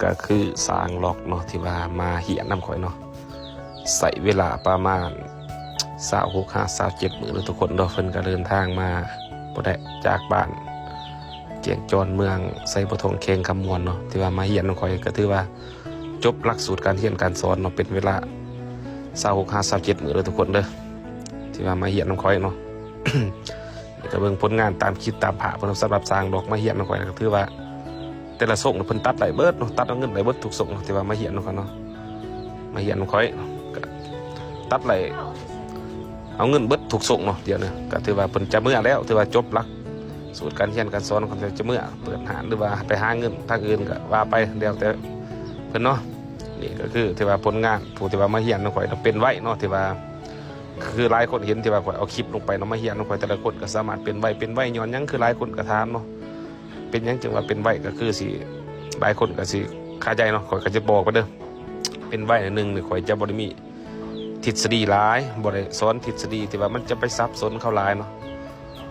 ກໍຄືຊ່າງລັອກເນາະ ທີ່ວ່າມາຮຽນນຳຂ້ອຍເນາະ ໃຊ້ເວລາປະມານຊາວຫົກຫາຊາວເຈັດມື້ເນາະທຸກຄົນເນາະ. ເພິ່ນກໍເດີນທາງມາບໍ່ໄດ້ຈາກບ້ານແກ້ງຈອນ ເມືອງໄຊບົວທອງ ແຂວງຄຳມ່ວນເນາະ ທີ່ວ່າມາຮຽນນຳຂ້ອຍ ກໍຖືວ່າຈົບຫຼັກສູດການຮຽນການສອນເນາະ ເປັນເວລາຊາວຫົກຫາຊາວເຈັດມື້ເດີທຸກຄົນເດີ ທີ່ວ່າມາຮຽນນຳຂ້ອຍເນາະ. ນີ້ກໍເບິ່ງຜົນງານຕາມຄລິບຕາມພາບເພິ່ນ ສຳລັບຊ່າງລັອກມາຮຽນນຳຂ້ອຍ ກໍຖືວ່າ ແຕ່ລະຊົງເພິ່ນຕັດໄດ້ເບິດເນາະ ຕັດເອົາເງິນໄດ້ເບິດທຸກຊົງເນາະ ທີ່ວ່າມາຮຽນນຳຂ້ອຍເນາະ ມາຮຽນນຳຂ້ອຍ ກໍຕັດໄດ້ເອົາເງິນເບິດທຸກຊົງເນາະ. ດຽວນີ້ກໍຖືວ່າເພິ່ນຈະເມືອແລ້ວ ຖືວ່າຈົບຫຼັກສູດການຮຽນການສອນ ເພິ່ນຈະເມືອເປີດຮ້ານ ຫຼືວ່າໄປຫາເງິນທາງອື່ນກໍວ່າໄປ ແລ້ວແຕ່ເພິ່ນເນາະ. ນີ້ກໍຄືຖືວ່າຜົນງານ ຜູ້ທີ່ວ່າມາຮຽນນຳຂ້ອຍເນາະ ເປັນໄວເນາະ ທີ່ວ່າ ຄືຫຼາຍຄົນເຫັນທີ່ວ່າຂ້ອຍເອົາຄລິບລົງໄປເນາະ ມາຮຽນນຳຂ້ອຍ ແຕ່ລະຄົນກໍສາມາດເປັນໄວ ເປັນໄວຍ້ອນຫຍັງ ຄືຫຼາຍຄົນກໍຖາມເນາະ ເປັນຫຍັງຈຶ່ງວ່າເປັນໄວ ກໍຄືຊິ ຫຼາຍຄົນກໍຊິຄາໃຈເນາະ. ຂ້ອຍກໍຈະບອກໄປເດີ ເປັນໄວໜຶ່ງນີ້ ຂ້ອຍຈະບໍ່ໄດ້ມີທິດສະດີຫຼາຍ ບໍ່ໄດ້ສອນທິດສະດີທີ່ວ່າມັນຈະໄປສັບສົນເຂົາຫຼາຍເນາະ.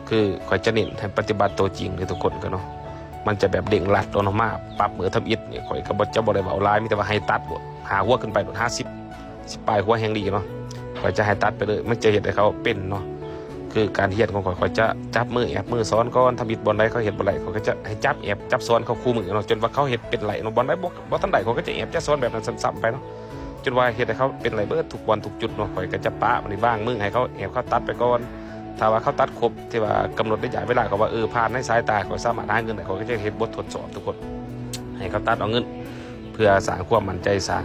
ຄືຂ້ອຍຈະເນັ້ນໃຫ້ປະຕິບັດຕົວຈິງເດີທຸກຄົນກໍເນາະ ມັນຈະແບບເລັ່ງລັດເນາະ ມາປັບມື້ທຳອິດນີ້ ຂ້ອຍກໍບໍ່ ຈະບໍ່ໄດ້ເວົ້າຫຼາຍ ມີແຕ່ວ່າໃຫ້ຕັດໂລດ ຫ້າຫົວຂຶ້ນໄປໂລດ ຫ້າສິບ ສິບປາຍຫົວແຮ່ງດີເນາະ. ຂ້ອຍຈະໃຫ້ຕັດໄປເລີຍ ມັນຈະເຮັດໃຫ້ເຂົາເປັນເນາະ. ຄືການຮຽນຂອງຂ້ອຍ ຂ້ອຍຈະຈັບມືແອບມືສອນກ່ອນ ທຳອິດບ່ອນໃດເຂົາເຮັດບໍ່ໄດ້ ຂ້ອຍກໍຈະໃຫ້ຈັບແອບຈັບສອນເຂົາຄູ່ມື້ເນາະ ຈົນວ່າເຂົາເຮັດເປັນໄຫຼເນາະ. ບ່ອນໃດບໍ່ ບໍ່ທັນໄດ້ ຂ້ອຍກໍຈະແອບຈະສອນແບບນັ້ນຊ້ຳໆໄປເນາະ ຈົນວ່າເຮັດໃຫ້ເຂົາເປັນໄດ້ເບິດທຸກບ່ອນທຸກຈຸດເນາະ. ຂ້ອຍກໍຈະປະ ບາງມື້ໃຫ້ເຂົາແອບເຂົາຕັດໄປກ່ອນ ຖ້າວ່າເຂົາຕັດຄົບທີ່ວ່າກຳນົດໄລຍະເວລາ ເຂົາວ່າ ເອີ ຜ່ານໃນສາຍຕາ ເຂົາສາມາດຫາເງິນໄດ້ ຂ້ອຍກໍຈະເຮັດບົດທົດສອບທຸກຄົນ ໃຫ້ເຂົາຕັດເອົາເງິນ ເພື່ອສ້າງຄວາມໝັ້ນໃຈ ສ້າງ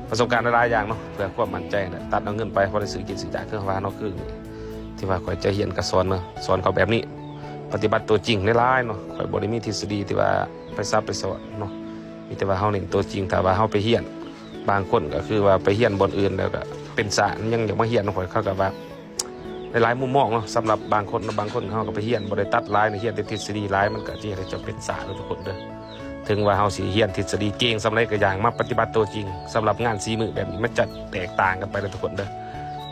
ປະສົບການຫຼາຍໆຢ່າງເນາະ ເພື່ອຄວາມໝັ້ນໃຈ ແລະ ຕັດເອົາເງິນໄປ ພໍໄດ້ຊື້ກິນຊື້ຢາກ ຄືວ່າເນາະ. ຄືທີ່ວ່າຂ້ອຍຈະຮຽນກະສອນເນາະ ສອນເຂົາແບບນີ້ ປະຕິບັດຕົວຈິງຫຼາຍໆເນາະ. ຂ້ອຍບໍ່ໄດ້ມີທິດສະດີທີ່ວ່າໄປສັບໄປສອນເນາະ ມີແຕ່ວ່າເຮົາເນັ້ນຕົວຈິງ. ຖ້າວ່າເຮົາໄປຮຽນ ບາງຄົນກໍຄືວ່າໄປຮຽນບ່ອນອື່ນແລ້ວກໍເປັນສາ ຍັງຢາກມາຮຽນນຳຂ້ອຍ ເຂົາກໍວ່າ ຫຼາຍໆມຸມມອງເນາະ. ສຳລັບບາງຄົນເນາະ ບາງຄົນເຮົາກໍໄປຮຽນບໍ່ໄດ້ຕັດຫຼາຍເນາະ ຮຽນແຕ່ທິດສະດີຫຼາຍ ມັນກໍຈະເຮັດໃຫ້ເຈົ້າເປັນຊ້າເນາະທຸກຄົນເດີ. ເຖິງວ່າເຮົາຊິຮຽນທິດສະດີເກັ່ງສ່ຳໃດກໍຢ່າງ ມາປະຕິບັດຕົວຈິງ ສຳລັບງານສີມືແບບນີ້ ມັນຈະແຕກຕ່າງກັນໄປເລີຍທຸກຄົນເດີ.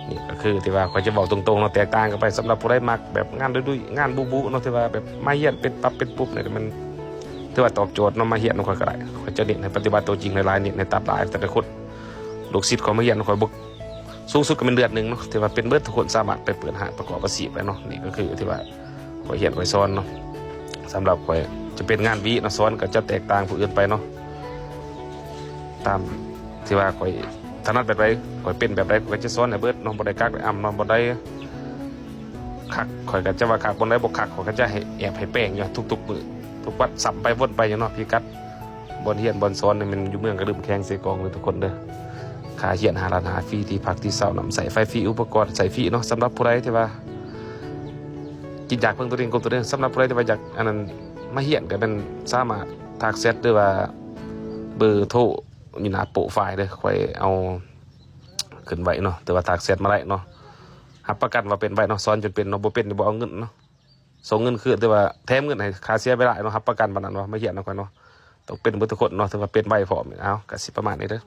ນີ້ກໍຄືທີ່ວ່າຂ້ອຍຈະເວົ້າຕົງໆເນາະ ແຕກຕ່າງກັນໄປ. ສຳລັບຜູ້ໃດມັກແບບງານດຸຍໆ ງານບູ້ໆເນາະ ທີ່ວ່າແບບມາຮຽນປັບປັບປັບໆນີ້ ມັນຖືວ່າຕອບໂຈດເນາະ ມາຮຽນນຳຂ້ອຍກໍໄດ້. ຂ້ອຍຈະເນັ້ນໃຫ້ປະຕິບັດຕົວຈິງຫຼາຍໆ ເນັ້ນໃຫ້ຕັດຫຼາຍ ແຕ່ລະຄົນ ລູກສິດຂ້ອຍມາຮຽນນຳຂ້ອຍບໍ່ ສູງສຸດກໍແມ່ນເດືອນໜຶ່ງເນາະ ທີ່ວ່າເປັນເບິດທຸກຄົນ ສາມາດໄປເປີດຮ້ານປະກອບອາຊີບໄດ້ເນາະ. ນີ້ກໍຄືທີ່ວ່າຂ້ອຍຮຽນຂ້ອຍສອນເນາະ. ສຳລັບຂ້ອຍຈະເປັນງານຫວີເນາະ ສອນກໍຈະແຕກຕ່າງຜູ້ອື່ນໄປເນາະ ຕາມທີ່ວ່າຂ້ອຍຖະໜັດແບບໃດ ຂ້ອຍເປັນແບບໃດ ຂ້ອຍກໍຈະສອນໃຫ້ເບິດເນາະ ບໍ່ໄດ້ກັກໄດ້ອຳເນາະ. ບ່ອນໃດຄັກ ຂ້ອຍກໍຈະວ່າຄັກ ບ່ອນໃດບໍ່ຄັກ ຂ້ອຍກໍຈະໃຫ້ແອບໃຫ້ແປງຢູ່ທຸກໆມື້ ທຸກວັນ ຊ້ຳໄປວົນໄປຢູ່ເນາະ. ພິກັດ ບ່ອນຮຽນບ່ອນສອນນີ້ແມ່ນຢູ່ເມືອງກະດຶມ ແຂວງເຊກອງເດີທຸກຄົນເດີ. ຄ່າຮຽນຫ້າລ້ານຫ້າ ຟຣີ ທີ່ພັກທີ່ເຊົາ ນຳໃຊ້ໄຟຟຣີ ອຸປະກອນໃຊ້ຟຣີເນາະ. ສຳລັບຜູ້ໃດທີ່ວ່າກິນຢາກເພິ່ງຕົວເອງ ກົມຕົວເອງ ສຳລັບຜູ້ໃດທີ່ວ່າຢາກອັນນັ້ນມາຮຽນ ກໍແມ່ນສາມາດທັກແຊັດ ຫຼືວ່າເບີໂທຢູ່ໜ້າໂປຣໄຟເດີ ຂ້ອຍເອົາຂຶ້ນໄວ້ເນາະ ແຕ່ວ່າທັກແຊັດມາໄດ້ເນາະ. ຮັບປະກັນວ່າເປັນໄວເນາະ ສອນຈົນເປັນເນາະ ບໍ່ເປັນນີ້ບໍ່ເອົາເງິນເນາະ. ສົ່ງເງິນຄືນ ແຕ່ວ່າແຖມເງິນໃຫ້ຄ່າເສຍເວລາເນາະ ຮັບປະກັນປານນັ້ນວ່າມາຮຽນນຳຂ້ອຍເນາະ. ຕ້ອງເປັນເບິດທຸກຄົນເນາະ ຖືວ່າເປັນໄວພ້ອມ. ເອົາ ກະຊິປະມານນີ້ເດີ.